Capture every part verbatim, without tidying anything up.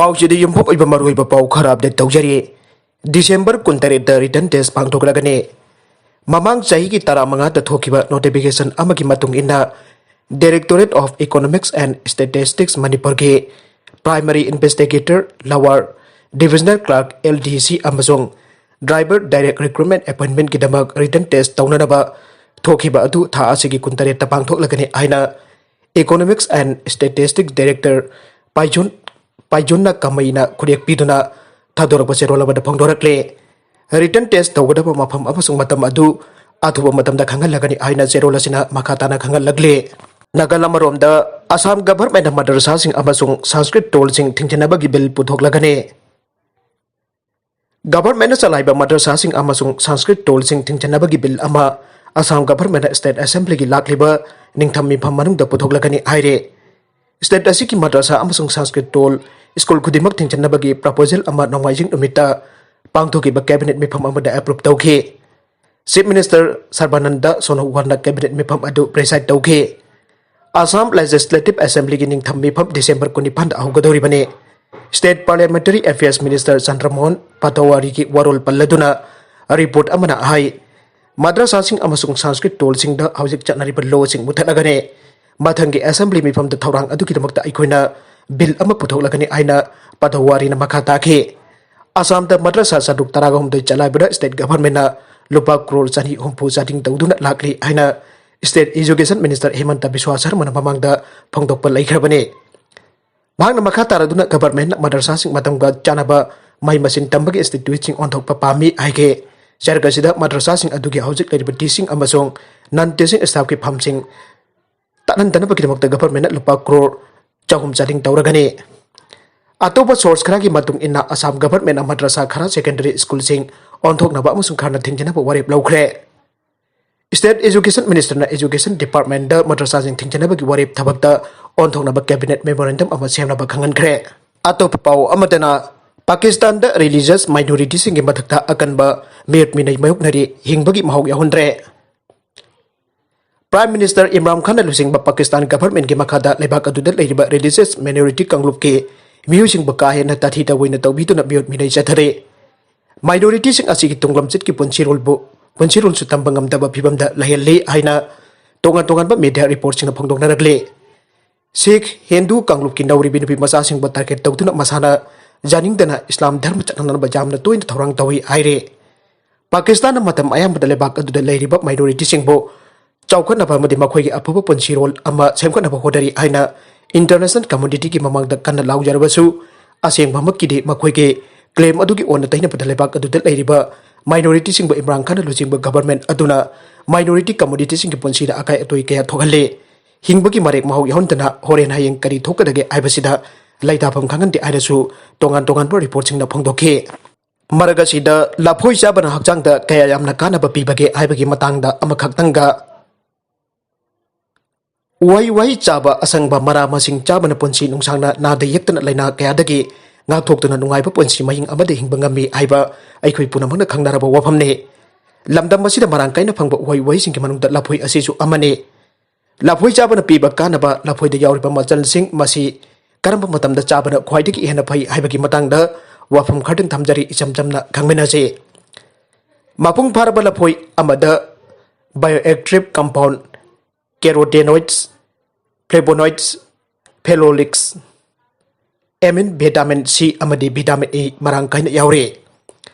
ꯄꯥꯎꯁꯤꯗ ꯌꯨꯝꯐꯝ ꯑꯣꯏꯕ ꯃꯔꯨꯑꯣꯏꯕ ꯄꯥꯎ ꯈꯔ ꯑꯞꯗꯦꯠ ꯇꯧꯖꯔꯤ꯫ ꯗꯤꯁꯦꯝꯕꯔ ꯀꯨꯟꯇꯔꯦꯠꯇ ꯔꯤꯇꯟ ꯇꯦꯁ ꯄꯥꯡꯊꯣꯛꯂꯒꯅꯤ꯫ ꯃꯃꯥꯡ ꯆꯍꯤꯒꯤ ꯇꯔꯥꯃꯉꯥꯗ ꯊꯣꯛꯈꯤꯕ ꯅꯣꯇꯤꯐꯤꯀꯦꯁꯟ ꯑꯃꯒꯤ ꯃꯇꯨꯡ ꯏꯟꯅ, Directorate of Economics and Statistics ꯃꯅꯤꯄꯨꯔꯒꯤ primary investigator, lower divisional clerk, L D C, ꯑꯃꯁꯨꯡ ꯗ꯭ꯔꯥꯏꯚꯔ ꯗꯥꯏꯔꯦꯛ ꯔꯤꯀ꯭ꯔꯨꯠꯃꯦꯟ ꯑꯦꯄꯣꯏꯟꯃꯦꯟꯒꯤꯗꯃꯛ ꯔꯤꯇꯟ ꯇꯦꯁ ꯇꯧꯅꯅꯕ ꯊꯣꯛꯈꯤꯕ ꯑꯗꯨ ꯊꯥ ꯑꯁꯤꯒꯤ ꯀꯨꯟꯇꯔꯦꯠꯇ ꯄꯥꯡꯊꯣꯛꯂꯒꯅꯤ ꯍꯥꯏꯅ Economics and Statistics Director ꯄꯥꯏꯖꯨꯟ, ꯄꯥꯏꯖꯨꯟꯅ ꯀꯃꯩꯅ ꯈꯨꯔꯦꯛ ꯄꯤꯗꯨꯅ ꯊꯥꯗꯣꯔꯛꯄ ꯆꯦꯔꯣꯜ ꯑꯃꯗ ꯐꯣꯡꯗꯣꯔꯛꯂꯦ꯫ ꯔꯤꯇꯟ ꯇꯦꯁ ꯇꯧꯒꯗꯕ ꯃꯐꯝ ꯑꯃꯁꯨꯡ ꯃꯇꯝ ꯑꯗꯨ ꯑꯊꯨꯕ ꯃꯇꯝꯗ ꯈꯪꯍꯜꯂꯒꯅꯤ ꯍꯥꯏꯅ ꯆꯦꯔꯣꯜ ꯑꯁꯤꯅ ꯃꯈꯥ ꯇꯥꯅ ꯈꯪꯍꯜꯂꯛꯂꯦ꯫ ꯅꯥꯒꯜ ꯑꯃꯔꯣꯝꯗ, ꯑꯁꯥꯝ ꯒꯚꯔꯟꯃꯦꯟꯠꯅ ꯃꯗꯔꯁꯥꯁꯤꯡ ꯑꯃꯁꯨꯡ ꯁꯪꯁꯀ꯭ꯔꯤꯠ ꯇꯣꯜꯁꯤꯡ ꯊꯤꯡꯖꯤꯟꯅꯕꯒꯤ ꯕꯤꯜ ꯄꯨꯊꯣꯛꯂꯒꯅꯤ꯫ ꯒꯚꯔꯟꯃꯦꯟꯠꯅ ꯆꯂꯥꯏꯕ ꯃꯗꯔꯁꯥꯁꯤꯡ ꯑꯃꯁꯨꯡ ꯁꯪꯁꯀ꯭ꯔꯤꯠ ꯇꯣꯜꯁꯤꯡ ꯊꯤꯡꯖꯤꯟꯅꯕꯒꯤ ꯕꯤꯜ ꯑꯃ ꯑꯁꯥꯝ ꯒꯚꯔꯟꯃꯦꯟꯠꯅ ꯁ꯭ꯇꯦꯠ ꯑꯦꯁꯦꯝꯕ꯭ꯂꯤꯒꯤ ꯂꯥꯛꯂꯤꯕ ꯅꯤꯡꯊꯝ ꯃꯤꯐꯝ ꯃꯅꯨꯡꯗ ꯄꯨꯊꯣꯛꯂꯒꯅꯤ ꯍꯥꯏꯔꯦ꯫ ꯁ꯭ꯇꯦꯠ ꯑꯁꯤꯒꯤ ꯃꯗ꯭ꯔꯁꯥ ꯑꯃꯁꯨꯡ ꯁꯪꯁꯀ꯭ꯔꯤꯠ ꯇꯣꯜ ꯁ꯭ꯀꯨꯜ ꯈꯨꯗꯤꯡꯃꯛ ꯊꯤꯡꯖꯤꯟꯅꯕꯒꯤ ꯄ꯭ꯔꯄꯣꯖꯦꯜ ꯑꯃ ꯅꯣꯡꯃꯥꯏꯖꯤꯡ ꯅꯨꯃꯤꯠꯇ ꯄꯥꯡꯊꯣꯛꯈꯤꯕ ꯀꯦꯕꯤꯅꯦꯠ ꯃꯤꯐꯝ ꯑꯃꯗ ꯑꯦꯄ꯭ꯔꯨꯚ ꯇꯧꯈꯤ꯫ ꯆꯤꯐ ꯃꯤꯅꯤꯁꯇꯔ ꯁꯔꯕꯥꯅꯟꯗ ꯁꯣꯅꯣꯋꯥꯜꯅ ꯀꯦꯕꯤꯅꯦꯠ ꯃꯤꯐꯝ ꯑꯗꯨ ꯄ꯭ꯔꯦꯁꯥꯏꯗ ꯇꯧꯈꯤ꯫ ꯑꯁꯥꯝ ꯂꯦꯖꯤꯁꯂꯦꯇꯤꯚ ꯑꯦꯁꯦꯝꯕ꯭ꯂꯤꯒꯤ ꯅꯤꯡꯊꯝ ꯃꯤꯐꯝ ꯗꯤꯁꯦꯝꯕꯔ ꯀꯨꯟꯅꯤꯄꯥꯟꯗ ꯍꯧꯒꯗꯧꯔꯤꯕꯅꯤ꯫ State parliamentary affairs minister Chandramohan ꯄꯇꯋꯥꯔꯤꯒꯤ ꯋꯥꯔꯣꯜ ꯄꯜꯂꯗꯨꯅ ꯔꯤꯄꯣꯔꯠ ꯑꯃꯅ ꯍꯥꯏ, ꯃꯗ꯭ꯔꯁꯥꯁꯤꯡ ꯑꯃꯁꯨꯡ ꯁꯪꯁꯀ꯭ꯔꯤꯠ ꯇꯣꯜꯁꯤꯡꯗ ꯍꯧꯖꯤꯛ ꯆꯠꯅꯔꯤꯕ ꯂꯣꯁꯤꯡ ꯃꯨꯊꯠꯂꯒꯅꯤ꯫ ꯃꯊꯪꯒꯤ ꯑꯦꯁꯦꯝꯕ꯭ꯂꯤ ꯃꯤꯐꯝꯗ ꯊꯧꯔꯥꯡ ꯑꯗꯨꯒꯤꯗꯃꯛꯇ ꯑꯩꯈꯣꯏꯅ ꯕꯤꯜ ꯑꯃ ꯄꯨꯊꯣꯛꯂꯒꯅꯤ ꯍꯥꯏꯅ ꯄꯇꯋꯥꯔꯤꯅ ꯃꯈꯥ ꯇꯥꯈꯤ꯫ ꯑꯁꯥꯝꯗ ꯃꯗ꯭ꯔꯁꯥ ꯆꯥꯇ꯭ꯔꯨꯛ ꯇꯔꯥꯒ ꯍꯨꯝꯗꯣꯏ ꯆꯂꯥꯏꯕꯗ ꯁ꯭ꯇꯦꯠ ꯒꯚꯔꯟꯃꯦꯟꯠꯅ ꯂꯨꯄꯥ ꯀ꯭ꯔꯣꯔ ꯆꯅꯤ ꯍꯨꯝꯐꯨ ꯆꯥꯗꯤꯡ ꯇꯧꯗꯨꯅ ꯂꯥꯛꯂꯤ ꯍꯥꯏꯅ ꯁ꯭ꯇꯦꯠ ꯑꯦꯖꯨꯀꯦꯁꯟ ꯃꯤꯅꯤꯁꯇꯔ ꯍꯤꯃꯟꯇ ꯕꯤꯁ꯭ꯋꯥ ꯁꯔꯃꯅ ꯃꯃꯥꯡꯗ ꯐꯣꯡꯗꯣꯛꯄ ꯂꯩꯈ꯭ꯔꯕꯅꯤ꯫ ꯃꯍꯥꯛꯅ ꯃꯈꯥ ꯇꯥꯔꯗꯨꯅ ꯒꯚꯔꯟꯃꯦꯟꯠꯅ ꯃꯗ꯭ꯔꯁꯥꯁꯤꯡ ꯃꯇꯝꯒ ꯆꯥꯟꯅꯕ ꯃꯍꯩ ꯃꯁꯤꯡ ꯇꯝꯕꯒꯤ ꯏꯟꯁꯇꯤꯇ꯭ꯌꯨꯠꯁꯤꯡ ꯑꯣꯟꯊꯣꯛꯄ ꯄꯥꯝꯃꯤ ꯍꯥꯏꯈꯤ꯫ ꯆꯔꯛ ꯑꯁꯤꯗ ꯃꯗ꯭ꯔꯁꯥꯁꯤꯡ ꯑꯗꯨꯒꯤ ꯍꯧꯖꯤꯛ ꯂꯩꯔꯤꯕ ꯇꯤꯆꯤꯡ ꯑꯃꯁꯨꯡ ꯅꯟ ꯇꯤꯆꯤꯡ ꯁ꯭ꯇꯥꯐꯀꯤ ꯐꯝꯁꯤꯡ ꯇꯥꯛꯍꯟꯗꯅꯕꯒꯤꯗꯃꯛꯇ ꯒꯚꯔꯟꯃꯦꯟꯠꯅ ꯂꯨꯄꯥ ꯀ꯭ꯔꯣꯔ ꯆꯍꯨꯝ ꯆꯥꯗꯤꯡ ꯇꯧꯔꯒꯅꯤ꯫ ꯑꯇꯣꯞꯄ ꯁꯣꯔꯁ ꯈꯔꯒꯤ ꯃꯇꯨꯡ ꯏꯟꯅ, ꯑꯁꯥꯝ ꯒꯚꯔꯟꯃꯦꯟꯠꯅ ꯃꯗ꯭ꯔꯁꯥ ꯈꯔ ꯁꯦꯀꯦꯟꯗꯔꯤ ꯁ꯭ꯀꯨꯜꯁꯤꯡ ꯑꯣꯟꯊꯣꯛꯅꯕ ꯑꯃꯁꯨꯡ ꯈꯔꯅ ꯊꯤꯡꯖꯤꯟꯅꯕ ꯋꯥꯔꯦꯞ ꯂꯧꯈ꯭ꯔꯦ꯫ ꯁ꯭ꯇꯦꯠ ꯑꯦꯖꯨꯀꯦꯁꯟ ꯃꯤꯅꯤꯁꯇꯔꯅ ꯑꯦꯖꯨꯀꯦꯁꯟ ꯗꯤꯄꯥꯔꯠꯃꯦꯟꯠꯗ ꯃꯗ꯭ꯔꯁꯥꯁꯤꯡ ꯊꯤꯡꯖꯤꯟꯅꯕꯒꯤ ꯋꯥꯔꯦꯞ ꯊꯕꯛꯇ ꯑꯣꯟꯊꯣꯛꯅꯕ ꯀꯦꯕꯤꯅꯦꯠ ꯃꯦꯃꯣꯔꯦꯟꯗꯝ ꯑꯃ ꯁꯦꯝꯅꯕ ꯈꯪꯍꯟꯈ꯭ꯔꯦ꯫ ꯑꯇꯣꯞꯄ ꯄꯥꯎ ꯑꯃꯗꯅ, ꯄꯥꯀꯤꯁꯇꯥꯟꯗ ꯔꯤꯂꯤꯖꯁ ꯃꯥꯏꯅꯣꯔꯤꯇꯤꯁꯤꯡꯒꯤ ꯃꯊꯛꯇ ꯑꯀꯟꯕ ꯃꯤꯑꯣꯠ ꯃꯤꯅꯩ ꯃꯥꯌꯣꯛꯅꯔꯤ, ꯍꯤꯡꯕꯒꯤ ꯃꯍꯥꯎ ꯌꯥꯎꯍꯟꯗ꯭ꯔꯦ꯫ ꯄ꯭ꯔꯥꯏꯝ ꯃꯤꯅꯤꯁꯇꯔ ꯏꯝꯔꯥꯟ ꯈꯥꯟꯅ ꯂꯨꯆꯤꯡꯕ ꯄꯥꯀꯤꯁꯇꯥꯟ ꯒꯚꯔꯟꯃꯦꯟꯠꯀꯤ ꯃꯈꯥꯗ ꯂꯩꯕꯥꯛ ꯑꯗꯨꯗ ꯂꯩꯔꯤꯕ ꯔꯤꯂꯤꯖꯁ ꯃꯥꯏꯅꯣꯔꯤꯇꯤ ꯀꯥꯡꯂꯨꯞꯀꯤ ꯃꯤꯑꯣꯏꯁꯤꯡꯕꯨ ꯀꯥ ꯍꯦꯟꯅ ꯇꯥꯊꯤ ꯇꯧꯑꯣꯏꯅ ꯇꯧꯕꯤꯗꯨꯅ ꯃꯤꯑꯣꯠ ꯃꯤꯅꯩ ꯆꯠꯊꯔꯤ꯫ Minorityꯁꯤꯡ ꯑꯁꯤꯒꯤ ꯇꯨꯡꯂꯝꯆꯠꯀꯤ ꯄꯨꯟꯁꯤꯔꯣꯜꯕꯨ, ꯄꯨꯟꯁꯤꯔꯣꯜꯁꯨ ꯇꯝꯕ ꯉꯝꯗꯕ ꯐꯤꯕꯝꯗ ꯂꯩꯍꯜꯂꯤ ꯍꯥꯏꯅ ꯇꯣꯉꯥꯟ ꯇꯣꯉꯥꯟꯕ media reportꯁꯤꯡꯅ ꯐꯣꯡꯗꯣꯛꯅꯔꯛꯂꯤ꯫ ꯁꯤꯈ, ꯍꯤꯟꯗꯨ ꯀꯥꯡꯂꯨꯞꯀꯤ ꯅꯧꯔꯤꯕꯤ ꯅꯨꯄꯤ ꯃꯆꯥꯁꯤꯡꯕꯨ target ꯇꯧꯗꯨꯅ ꯃꯁꯥꯅ ꯌꯥꯅꯤꯡꯗꯅ ꯏꯁꯂꯥꯝ ꯙꯔꯃ ꯆꯠꯅꯅꯕ ꯌꯥꯝꯅ ꯇꯣꯏꯅ ꯊꯧꯔꯥꯡ ꯇꯧꯏ ꯍꯥꯏꯔꯤ꯫ ꯄꯥꯀꯤꯁꯇꯥꯟꯅ ꯃꯇꯝ ꯑꯌꯥꯝꯕꯗ ꯂꯩꯕꯥꯛ ꯑꯗꯨꯗ ꯂꯩꯔꯤꯕ minorityꯁꯤꯡꯕꯨ ꯆꯥꯎꯈꯠꯅꯕ ꯑꯃꯗꯤ ꯃꯈꯣꯏꯒꯤ ꯑꯐꯕ ꯄꯨꯟꯁꯤꯔꯣꯜ ꯑꯃ ꯁꯦꯝꯒꯠꯅꯕ ꯍꯣꯠꯅꯔꯤ ꯍꯥꯏꯅ international communityꯒꯤ ꯃꯃꯥꯡꯗ ꯀꯟꯅ ꯂꯥꯎꯖꯔꯕꯁꯨ, ꯑꯁꯦꯡꯕꯃꯛꯀꯤꯗꯤ ꯃꯈꯣꯏꯒꯤ claim ꯑꯗꯨꯒꯤ ꯑꯣꯟꯅ ꯇꯩꯅꯕꯗ ꯂꯩꯕꯥꯛ ꯑꯗꯨꯗ ꯂꯩꯔꯤꯕ minorityꯁꯤꯡꯕꯨ ꯏꯝꯔꯥꯟ ꯈꯥꯟꯅ ꯂꯨꯆꯤꯡꯕ government ꯑꯗꯨꯅ minority communityꯁꯤꯡꯒꯤ ꯄꯨꯟꯁꯤꯗ ꯑꯀꯥꯏ ꯑꯇꯣꯏ ꯀꯌꯥ ꯊꯣꯛꯍꯜꯂꯤ꯫ ꯍꯤꯡꯕꯒꯤ ꯃꯔꯦꯛ ꯃꯍꯥꯎ ꯌꯥꯎꯍꯟꯗꯅ ꯍꯣꯔꯦꯟ ꯍꯌꯦꯡ ꯀꯔꯤ ꯊꯣꯛꯀꯗꯒꯦ ꯍꯥꯏꯕꯁꯤꯗ ꯂꯩꯇꯥꯐꯝ ꯈꯪꯍꯟꯗꯦ ꯍꯥꯏꯅꯁꯨ ꯇꯣꯉꯥꯟ ꯇꯣꯉꯥꯟꯕ reportꯁꯤꯡꯅ ꯐꯣꯡꯗꯣꯛꯈꯤ꯫ ꯃꯔꯛ ꯑꯁꯤꯗ ꯂꯐꯣꯏ ꯆꯥꯕꯅ ꯍꯛꯆꯥꯡꯗ ꯀꯌꯥ ꯌꯥꯝꯅ ꯀꯥꯟꯅꯕ ꯄꯤꯕꯒꯦ ꯍꯥꯏꯕꯒꯤ ꯃꯇꯥꯡꯗ ꯑꯃꯈꯛꯇꯪꯒ, ꯎꯍꯩ ꯋꯥꯍꯩ ꯆꯥꯕ, ꯑꯁꯪꯕ ꯃꯅꯥ ꯃꯁꯤꯡ ꯆꯥꯕꯅ ꯄꯨꯟꯁꯤ ꯅꯨꯡꯁꯥꯡꯅ ꯅꯥꯗ ꯌꯦꯛꯇꯅ ꯂꯥꯏꯅꯥ ꯀꯌꯥꯗꯒꯤ ꯉꯥꯛꯊꯣꯛꯇꯨꯅ ꯅꯨꯡꯉꯥꯏꯕ ꯄꯨꯟꯁꯤ ꯃꯍꯤꯡ ꯑꯃꯗ ꯍꯤꯡꯕ ꯉꯝꯃꯤ ꯍꯥꯏꯕ ꯑꯩꯈꯣꯏ ꯄꯨꯝꯅꯃꯛꯅ ꯈꯪꯅꯔꯕ ꯋꯥꯐꯝꯅꯤ꯫ ꯂꯝꯗꯝ ꯑꯁꯤꯗ ꯃꯔꯥꯡ ꯀꯥꯏꯅ ꯐꯪꯕ ꯎꯍꯩ ꯋꯥꯍꯩꯁꯤꯡꯒꯤ ꯃꯅꯨꯡꯗ ꯂꯐꯣꯏ ꯑꯁꯤꯁꯨ ꯑꯃꯅꯤ꯫ ꯂꯐꯣꯏ ꯆꯥꯕꯅ ꯄꯤꯕ ꯀꯥꯟꯅꯕ, ꯂꯐꯣꯏꯗ ꯌꯥꯎꯔꯤꯕ ꯃꯆꯜꯁꯤꯡ, ꯃꯁꯤ ꯀꯔꯝꯕ ꯃꯇꯝꯗ ꯆꯥꯕꯅ ꯈ꯭ꯋꯥꯏꯗꯒꯤ ꯍꯦꯟꯅ ꯐꯩ ꯍꯥꯏꯕꯒꯤ ꯃꯇꯥꯡꯗ ꯋꯥꯐꯝ ꯈꯔꯗꯪ ꯊꯝꯖꯔꯤ, ꯏꯆꯝ ꯆꯝꯅ ꯈꯪꯃꯤꯟꯅꯁꯤ꯫ ꯃꯄꯨꯡ ꯐꯥꯔꯕ ꯂꯐꯣꯏ ꯑꯃꯗ bioactive compound, carotenoids, flavonoids, phenolics, amine, vitamin C ꯑꯃꯗꯤ vitamin E ꯃꯔꯥꯡ ꯀꯥꯏꯅ ꯌꯥꯎꯔꯤ꯫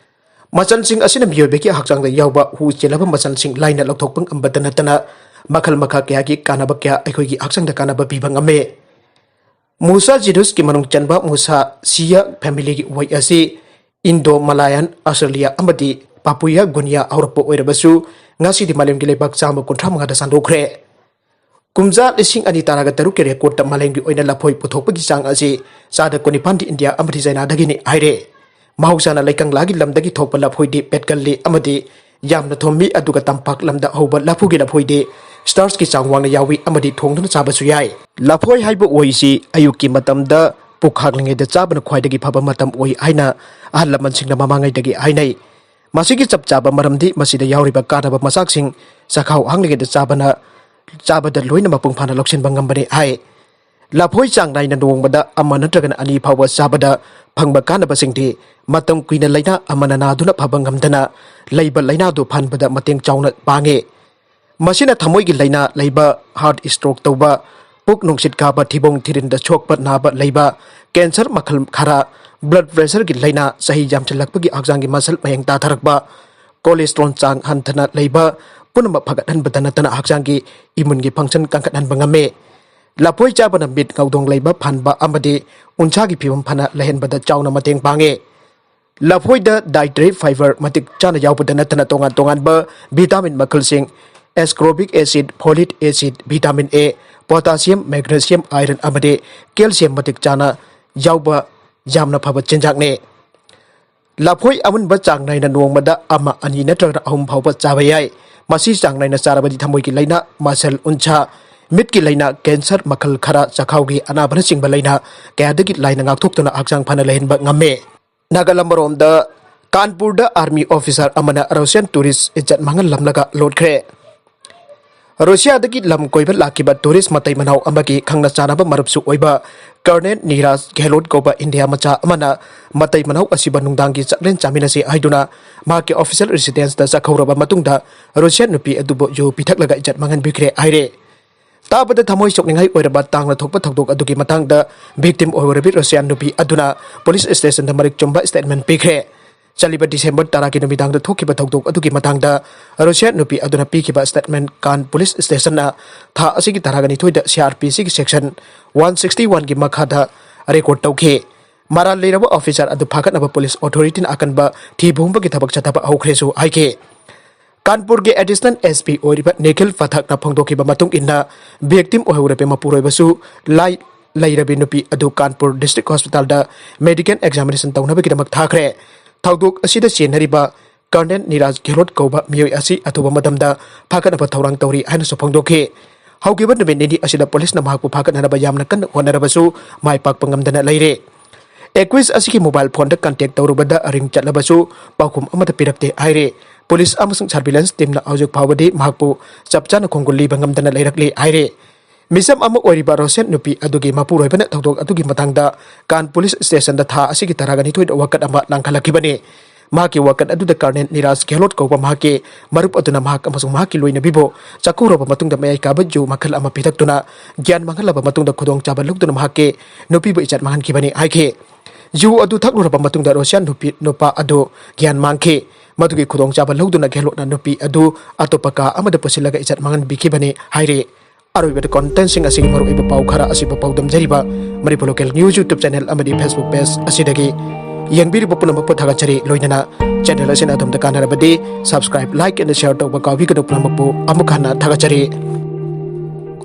ꯃꯆꯜꯁꯤꯡ ꯑꯁꯤꯅ ꯃꯤꯑꯣꯏꯕꯒꯤ ꯍꯛꯆꯥꯡꯗ ꯌꯥꯎꯕ ꯍꯨ ꯆꯦꯜꯂꯕ ꯃꯆꯜꯁꯤꯡ ꯂꯥꯏꯅ ꯂꯧꯊꯣꯛꯄ ꯉꯝꯕꯇ ꯅꯠꯇꯅ ꯃꯈꯜ ꯃꯈꯥ ꯀꯌꯥꯒꯤ ꯀꯥꯟꯅꯕ ꯀꯌꯥ ꯑꯩꯈꯣꯏꯒꯤ ꯍꯛꯆꯥꯡꯗ ꯀꯥꯟꯅꯕ ꯄꯤꯕ ꯉꯝꯃꯤ꯫ Musa genusꯀꯤ ꯃꯅꯨꯡ ꯆꯟꯕ Musaceae familyꯒꯤ ꯎꯍꯩ ꯑꯁꯤ Indo-Malayan, Australia ꯑꯃꯗꯤ Papua New Guinea ꯍꯧꯔꯛꯄ ꯑꯣꯏꯔꯕꯁꯨ, ꯉꯁꯤꯗꯤ ꯃꯥꯂꯦꯝꯒꯤ ꯂꯩꯕꯥꯛ ꯆꯥꯝꯃ ꯀꯨꯟꯊ꯭ꯔꯥ ꯃꯉꯥꯗ ꯁꯟꯗꯣꯛꯈ꯭ꯔꯦ꯫ ꯀꯨꯝꯖꯥ ꯂꯤꯁꯤꯡ ꯑꯅꯤ ꯇꯔꯥꯒ ꯇꯔꯨꯛꯀꯤ recordꯇ ꯃꯥꯂꯦꯝꯒꯤ ꯑꯣꯏꯅ ꯂꯐꯣꯏ ꯄꯨꯊꯣꯛꯄꯒꯤ ꯆꯥꯡ ꯑꯁꯤ ꯆꯥꯗ ꯀꯨꯟꯅꯤꯄꯥꯟꯗꯤ ꯏꯟꯗꯤꯌꯥ ꯑꯃꯗꯤ ꯆꯥꯏꯅꯥꯗꯒꯤꯅꯤ ꯍꯥꯏꯔꯦ꯫ ꯃꯍꯧꯁꯥꯅ ꯂꯩꯀꯪꯂꯥꯒꯤ ꯂꯝꯗꯒꯤ ꯊꯣꯛꯄ ꯂꯐꯣꯏꯗꯤ ꯄꯦꯠꯀꯜꯂꯤ ꯑꯃꯗꯤ ꯌꯥꯝꯅ ꯊꯨꯝꯃꯤ, ꯑꯗꯨꯒ ꯇꯝꯄꯥꯛ ꯂꯝꯗ ꯍꯧꯕ ꯂꯐꯨꯒꯤ ꯂꯐꯣꯏꯗꯤ starchꯀꯤ ꯆꯥꯡ ꯋꯥꯡꯅ ꯌꯥꯎꯏ ꯑꯃꯗꯤ ꯊꯣꯡꯗꯨꯅ ꯆꯥꯕꯁꯨ ꯌꯥꯏ꯫ ꯂꯐꯣꯏ ꯍꯥꯏꯕ ꯎꯍꯩꯁꯤ ꯑꯌꯨꯛꯀꯤ ꯃꯇꯝꯗ ꯄꯨꯛ ꯍꯥꯡꯂꯤꯉꯩꯗ ꯆꯥꯕꯅ ꯈ꯭ꯋꯥꯏꯗꯒꯤ ꯐꯕ ꯃꯇꯝ ꯑꯣꯏ ꯍꯥꯏꯅ ꯑꯍꯜ ꯂꯃꯟꯁꯤꯡꯅ ꯃꯃꯥꯡꯉꯩꯗꯒꯤ ꯍꯥꯏꯅꯩ꯫ ꯃꯁꯤꯒꯤ ꯆꯞ ꯆꯥꯕ ꯃꯔꯝꯗꯤ ꯃꯁꯤꯗ ꯌꯥꯎꯔꯤꯕ ꯀꯥꯟꯅꯕ ꯃꯆꯥꯛꯁꯤꯡ ꯆꯈꯥꯎ ꯍꯥꯡꯂꯤꯉꯩꯗ ꯆꯥꯕꯅ, ꯆꯥꯕꯗ ꯂꯣꯏꯅ ꯃꯄꯨꯡ ꯐꯥꯅ ꯂꯧꯁꯤꯟꯕ ꯉꯝꯕꯅꯤ ꯍꯥꯏ꯫ ꯂꯐꯣꯏ ꯆꯥꯡ ꯅꯥꯏꯅ ꯅꯣꯡꯃꯗ ꯑꯃ ꯅꯠꯇ꯭ꯔꯒꯅ ꯑꯅꯤ ꯐꯥꯎꯕ ꯆꯥꯕꯗ ꯐꯪꯕ ꯀꯥꯟꯅꯕꯁꯤꯡꯗꯤ ꯃꯇꯝ ꯀꯨꯏꯅ ꯂꯥꯏꯅꯥ ꯑꯃꯅ ꯅꯥꯗꯨꯅ ꯐꯕ ꯉꯝꯗꯅ ꯂꯩꯕ ꯂꯥꯏꯅꯥꯗꯨ ꯐꯍꯟꯕꯗ ꯃꯇꯦꯡ ꯆꯥꯎꯅ ꯄꯥꯡꯉꯤ꯫ ꯃꯁꯤꯅ ꯊꯃꯣꯏꯒꯤ ꯂꯥꯏꯅꯥ ꯂꯩꯕ, heart stroke ꯇꯧꯕ, ꯄꯨꯛ ꯅꯨꯡꯁꯤꯠ ꯀꯥꯕ, ꯊꯤꯕꯣꯡ ꯊꯤꯔꯤꯟꯗ ꯁꯣꯛꯄ ꯅꯥꯕ ꯂꯩꯕ, cancer ꯃꯈꯜ ꯈꯔ, blood pressureꯒꯤ ꯂꯥꯏꯅꯥ, ꯆꯍꯤ ꯌꯥꯝꯁꯤꯜꯂꯛꯄꯒꯤ ꯍꯛꯆꯥꯡꯒꯤ muscle ꯃꯌꯦꯡ ꯇꯥꯊꯔꯛꯄ, cholesterol ꯆꯥꯡ ꯍꯟꯊꯅ ꯂꯩꯕ, ꯄꯨꯝꯅꯃꯛ ꯐꯒꯠꯍꯟꯕꯗ ꯅꯠꯇꯅ ꯍꯛꯆꯥꯡꯒꯤ immuneꯒꯤ function ꯀꯟꯈꯠꯍꯟꯕ ꯉꯝꯃꯤ꯫ ꯂꯐꯣꯏ ꯆꯥꯕꯅ ꯃꯤꯠ ꯉꯧꯗꯣꯡ ꯂꯩꯕ ꯐꯍꯟꯕ ꯑꯃꯗꯤ ꯎꯟꯁꯥꯒꯤ ꯐꯤꯕꯝ ꯐꯅ ꯂꯩꯍꯟꯕꯗ ꯆꯥꯎꯅ ꯃꯇꯦꯡ ꯄꯥꯡꯉꯤ꯫ ꯂꯐꯣꯏꯗ dietary fiber ꯃꯇꯤꯛ ꯆꯥꯅ ꯌꯥꯎꯕꯗ ꯅꯠꯇꯅ ꯇꯣꯉꯥꯟ ꯇꯣꯉꯥꯟꯕ vitamin ꯃꯈꯜꯁꯤꯡ, ascorbic acid, folic acid, vitamin A, potassium, magnesium, iron ꯑꯃꯗꯤ calcium ꯃꯇꯤꯛ ꯆꯥꯅ ꯌꯥꯎꯕ ꯌꯥꯝꯅ ꯐꯕ ꯆꯤꯟꯖꯥꯛꯅꯤ꯫ ꯂꯐꯣꯏ ꯑꯃꯨꯟꯕ ꯆꯥꯡ ꯅꯥꯏꯅ ꯅꯣꯡꯃꯗ ꯑꯃ, ꯑꯅꯤ ꯅꯠꯇ꯭ꯔꯒꯅ ꯑꯍꯨꯝ ꯐꯥꯎꯕ ꯆꯥꯕ ꯌꯥꯏ꯫ ꯃꯁꯤ ꯆꯥꯡ ꯅꯥꯏꯅ ꯆꯥꯔꯕꯗꯤ ꯊꯃꯣꯏꯒꯤ ꯂꯥꯏꯅꯥ, muscle ꯎꯟꯁꯥ, ꯃꯤꯠꯀꯤ ꯂꯥꯏꯅꯥ, cancer ꯃꯈꯜ ꯈꯔ, ꯆꯈꯥꯎꯒꯤ ꯑꯅꯥꯕꯅꯆꯤꯡꯕ ꯂꯥꯏꯅꯥ ꯀꯌꯥꯗꯒꯤ ꯂꯥꯏꯅ ꯉꯥꯛꯊꯣꯛꯇꯨꯅ ꯍꯛꯆꯥꯡ ꯐꯅ ꯂꯩꯍꯟꯕ ꯉꯝꯃꯤ꯫ ꯅꯥꯒꯥꯂꯝ ꯃꯔꯣꯝꯗ ꯀꯥꯟꯄꯨꯔꯗ army officer ꯑꯃꯅ Russian tourist ꯏꯖꯠ ꯃꯥꯡꯍꯜꯂꯝꯂꯒ ꯂꯣꯠꯈ꯭ꯔꯦ꯫ ꯔꯨꯁꯤꯌꯥꯗꯒꯤ ꯂꯝ ꯀꯣꯏꯕ ꯂꯥꯛꯈꯤꯕ tourist ꯃꯇꯩ ꯃꯅꯥꯎ ꯑꯃꯒꯤ ꯈꯪꯅ ꯆꯥꯟꯅꯕ ꯃꯔꯨꯞꯁꯨ ꯑꯣꯏꯕ Colonel ꯅꯤꯔꯥꯖ ꯒꯦꯍꯂꯣꯠ ꯀꯧꯕ ꯏꯟꯗꯤꯌꯥ ꯃꯆꯥ ꯑꯃꯅ ꯃꯇꯩ ꯃꯅꯥꯎ ꯑꯁꯤꯕꯨ ꯅꯨꯡꯗꯥꯡꯒꯤ ꯆꯥꯛꯂꯦꯟ ꯆꯥꯃꯤꯟꯅꯁꯤ ꯍꯥꯏꯗꯨꯅ ꯃꯍꯥꯛꯀꯤ official residenceꯇ ꯆꯠꯈꯧꯔꯕ ꯃꯇꯨꯡꯗ Russian ꯅꯨꯄꯤ ꯑꯗꯨꯕꯨ ꯌꯨ ꯄꯤꯊꯛꯂꯒ ꯏꯖꯠ ꯃꯥꯡꯍꯟꯕꯤꯈ꯭ꯔꯦ ꯍꯥꯏꯔꯦ꯫ ꯇꯥꯕꯗ ꯊꯃꯣꯏ ꯁꯣꯛꯅꯤꯡꯉꯥꯏ ꯑꯣꯏꯔꯕ ꯇꯥꯡꯅ ꯊꯣꯛꯄ ꯊꯧꯗꯣꯛ ꯑꯗꯨꯒꯤ ꯃꯇꯥꯡꯗ victim ꯑꯣꯏꯍꯧꯔꯕꯤ Russian ꯅꯨꯄꯤ ꯑꯗꯨꯅ police stationꯗ ꯃꯔꯤꯛ ꯆꯨꯝꯕ statement ꯄꯤꯈ꯭ꯔꯦ꯫ ꯆꯠꯂꯤꯕ December ꯇꯔꯥꯒꯤ ꯅꯨꯃꯤꯗꯥꯡꯗ ꯊꯣꯛꯈꯤꯕ ꯊꯧꯗꯣꯛ ꯑꯗꯨꯒꯤ ꯃꯇꯥꯡꯗ Russian ꯅꯨꯄꯤ ꯑꯗꯨꯅ ꯄꯤꯈꯤꯕ statement ꯀꯥꯟ police stationꯅ ꯊꯥ ꯑꯁꯤꯒꯤ ꯇꯔꯥꯒ ꯅꯤꯊꯣꯏꯗ CRPCꯒꯤ section one sixty oneꯒꯤ ꯃꯈꯥꯗ record ꯇꯧꯈꯤ꯫ ꯃꯔꯥꯜ ꯂꯩꯔꯕ officer ꯑꯗꯨ ꯐꯥꯒꯠꯅꯕ police authorityꯅ ꯑꯀꯟꯕ ꯊꯤꯕ ꯍꯨꯝꯕꯒꯤ ꯊꯕꯛ ꯆꯠꯊꯕ ꯍꯧꯈ꯭ꯔꯦꯁꯨ ꯍꯥꯏꯈꯤ꯫ ꯀꯥꯟꯄꯨꯔꯒꯤ additional SP ꯑꯣꯏꯔꯤꯕ ꯅꯤꯈꯤꯜ ꯄꯊꯛꯅ ꯐꯣꯡꯗꯣꯛꯈꯤꯕ ꯃꯇꯨꯡ ꯏꯟꯅ, victim ꯑꯣꯏꯍꯧꯔꯕ ꯃꯄꯨꯔꯣꯏꯕꯁꯨ ꯂꯥꯏ ꯂꯩꯔꯕꯤ ꯅꯨꯄꯤ ꯑꯗꯨ ꯀꯥꯟꯄꯨꯔ district hospitalꯗ medical examination ꯇꯧꯅꯕꯒꯤꯗꯃꯛ ꯊꯥꯈ꯭ꯔꯦ꯫ ꯊꯧꯗꯣꯛ ꯑꯁꯤꯗ ꯆꯦꯟꯅꯔꯤꯕ Colonel ꯅꯤꯔꯥꯖ ꯒꯦꯍꯂꯣꯠ ꯀꯧꯕ ꯃꯤꯑꯣꯏ ꯑꯁꯤ ꯑꯊꯨꯕ ꯃꯇꯝꯗ ꯐꯥꯒꯠꯅꯕ ꯊꯧꯔꯥꯡ ꯇꯧꯔꯤ ꯍꯥꯏꯅꯁꯨ ꯐꯣꯡꯗꯣꯛꯈꯤ꯫ ꯍꯧꯈꯤꯕ ꯅꯨꯃꯤꯠ ꯅꯤꯅꯤ ꯑꯁꯤꯗ policeꯅ ꯃꯍꯥꯛꯄꯨ ꯐꯥꯒꯠꯅꯅꯕ ꯌꯥꯝꯅ ꯀꯟꯅ ꯍꯣꯠꯅꯔꯕꯁꯨ ꯃꯥꯏ ꯄꯥꯛꯄ ꯉꯝꯗꯅ ꯂꯩꯔꯦ꯫ Accused ꯑꯁꯤꯒꯤ mobile phoneꯗ contact ꯇꯧꯔꯨꯕꯗ ring ꯆꯠꯂꯕꯁꯨ ꯄꯥꯎꯈꯨꯝ ꯑꯃꯠꯇ ꯄꯤꯔꯛꯇꯦ ꯍꯥꯏꯔꯦ꯫ Police ꯑꯃꯁꯨꯡ surveillance teamꯅ ꯍꯧꯖꯤꯛ ꯐꯥꯎꯕꯗꯤ ꯃꯍꯥꯛꯄꯨ ꯆꯞ ꯆꯥꯅ ꯈꯣꯡꯒꯨꯜ ꯂꯤꯕ ꯉꯝꯗꯅ ꯂꯩꯔꯛꯂꯤ ꯍꯥꯏꯔꯦ꯫ ꯃꯤꯆꯝ ꯑꯃ ꯑꯣꯏꯔꯤꯕ ꯔꯣꯁꯦꯟ ꯅꯨꯄꯤ ꯑꯗꯨꯒꯤ ꯃꯄꯨꯔꯣꯏꯕꯅ ꯊꯧꯗꯣꯛ ꯑꯗꯨꯒꯤ ꯃꯇꯥꯡꯗ ꯀꯥꯟ ꯄꯨꯂꯤꯁ ꯁ꯭ꯇꯦꯁꯟꯗ ꯊꯥ ꯑꯁꯤꯒꯤ ꯇꯔꯥꯒ ꯅꯤꯊꯣꯏꯗ ꯋꯥꯀꯠ ꯑꯃ ꯂꯥꯡꯈꯠꯂꯛꯈꯤꯕꯅꯤ꯫ ꯃꯍꯥꯛꯀꯤ ꯋꯥꯀꯠ ꯑꯗꯨꯗ ꯀꯔꯅꯦꯜ ꯅꯤꯔꯥꯖ ꯒꯦꯍꯂꯣꯠ ꯀꯧꯕ ꯃꯍꯥꯛꯀꯤ ꯃꯔꯨꯞ ꯑꯗꯨꯅ ꯃꯍꯥꯛ ꯑꯃꯁꯨꯡ ꯃꯍꯥꯛꯀꯤ ꯂꯣꯏꯅꯕꯤꯕꯨ ꯆꯥꯛꯀꯧꯔꯕ ꯃꯇꯨꯡꯗ ꯃꯌꯥꯏ ꯀꯥꯕ ꯖꯨ ꯃꯈꯜ ꯑꯃ ꯄꯤꯊꯛꯇꯨꯅ ꯒ꯭ꯌꯥꯟ ꯃꯥꯡꯍꯜꯂꯕ ꯃꯇꯨꯡꯗ ꯈꯨꯗꯣꯡꯆꯥꯕ ꯂꯧꯗꯨꯅ ꯃꯍꯥꯛꯀꯤ ꯅꯨꯄꯤꯕꯨ ꯏꯖꯠ ꯃꯥꯡꯍꯟꯈꯤꯕꯅꯤ ꯍꯥꯏꯈꯤ꯫ ꯖꯨ ꯑꯗꯨ ꯊꯛꯂꯨꯔꯕ ꯃꯇꯨꯡꯗ ꯔꯣꯁꯤꯌꯥꯟ ꯅꯨꯄꯤ, ꯅꯨꯄꯥ ꯑꯗꯨ ꯒ꯭ꯌꯥꯟ ꯃꯥꯡꯈꯤ꯫ ꯃꯗꯨꯒꯤ ꯈꯨꯗꯣꯡꯆꯥꯕ ꯂꯧꯗꯨꯅ ꯒꯦꯍꯂꯣꯠꯅ ꯅꯨꯄꯤ ꯑꯗꯨ ꯑꯇꯣꯞꯄ ꯀꯥ ꯑꯃꯗ ꯄꯨꯁꯤꯜꯂꯒ ꯏꯖꯠ ꯃꯥꯡꯍꯟꯕꯤꯈꯤꯕꯅꯤ ꯍꯥꯏꯔꯤ꯫ ꯑꯔꯣꯏꯕꯗ ꯀꯣꯟꯇꯦꯟꯁꯤꯡ ꯑꯁꯤꯒꯤ ꯃꯔꯨꯑꯣꯏꯕ ꯄꯥꯎ ꯈꯔ ꯑꯁꯤꯕꯨ ꯄꯥꯎꯗꯝꯖꯔꯤꯕ Manipur local news YouTube channel ꯑꯃꯗꯤ Facebook ꯄꯦꯖ ꯑꯁꯤꯗꯒꯤ꯫ ꯌꯦꯡꯕꯤꯔꯤꯕ ꯄꯨꯝꯅꯃꯛꯄꯨ ꯊꯥꯒꯠꯆꯔꯤ꯫ ꯂꯣꯏꯅꯅ ꯆꯦꯅꯦꯜ ꯑꯁꯤꯅ ꯑꯗꯣꯝꯗ ꯀꯥꯟꯅꯔꯕꯗꯤ subscribe, like and share ꯇꯧꯕ ꯀꯥꯎꯕꯤꯒꯅꯨ꯫ ꯄꯨꯝꯅꯃꯛꯄꯨ ꯑꯃꯨꯛ ꯍꯟꯅ ꯊꯥꯒꯠꯆꯔꯤ꯫